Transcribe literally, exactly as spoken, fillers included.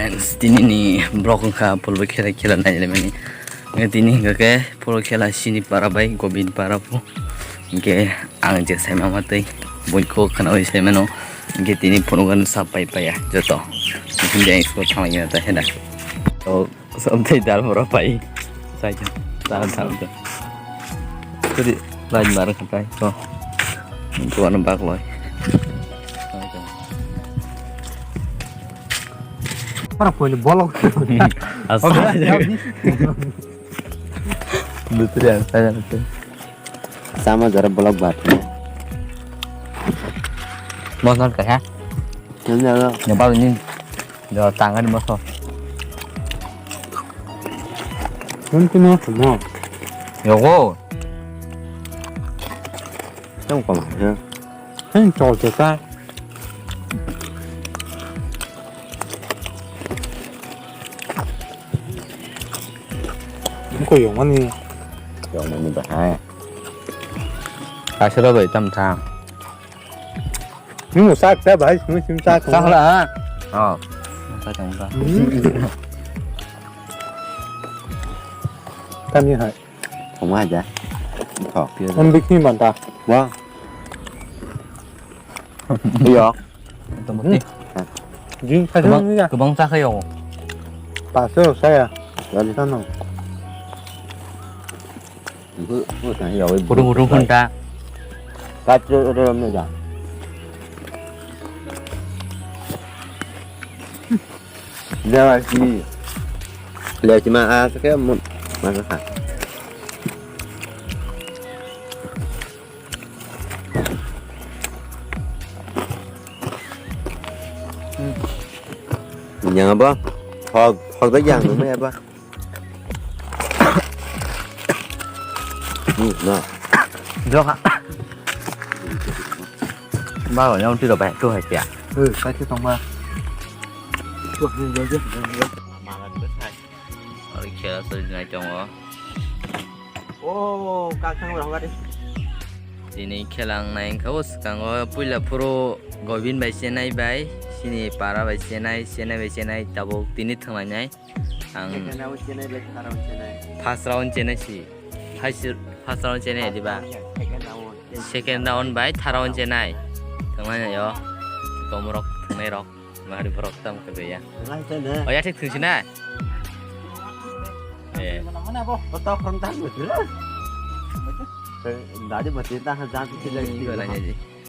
Tini ni vlog wngkha football khela khela nailai mani. Tini hwnkha khe football khela sini para bai Gobin para pho. Hwnkhe ang je saima ma tei buiko khwnawi saimano. Hwnkhe tini phunukgano sap pai paiya joto. Hwnkhe ang school thanglai ta heda. Samtai dar mora pai. Sai ta. Ta ta ta. Tadi lain mar khatai to. Ko ano bak loi. Para poile bolok. Asa. Dutri asa. Sama jara bolok bat. Mosna ka ha? Nang jara. Nyabal ni. Yo, tangan moso. Kuntu no mo. Yo go. Tang koma. Hen chol te ta. Ko yong mani. Yong mani ba hai. Asira bai tam ta. Ni mo sak sa bai, ni sim sak. Sa hala ha. Oh. Sa tang ta. Tam ni hai. Tong ma ja. Thok. On bik ni man ta. Wa. Yo. Tamo ti. Jin sa jin ya. Kebang sa kayo. Paso saya. Lali sana. Pudung pudung pun ta. Kacau udah ramai dah. Dia masih. Dia cuma ah sekarang mau masak. Yang apa? Hog, hog dah yang mana apa? Hmm, nah. Jok. Ba, yang tu dah baik tu hai ya. Eh, saya tu tong ba. Wah, ni jauh jauh. Ori khela sori nai tongo. Oh, kak thang rok gari. Tini khela ang nai wngkha o swkango puila phuru Gobin bai chenai bai, sini para bai chenai, chenai bai chenai, tabuk tini thwnglainai. Ang second round chenai bai, third round chenai. First round chenai si. First, first round chenai diba? Second round. Second round bai third round chenai. Thwnglainai o. Komorok thwngnai rok. Mari borok tam kebe ya. Ngai tene. Oh ya, thik thwngsi na. Eh. Mana bo? Koto khon tang betul. Dari betul tang jang. Ini gua nanya ji.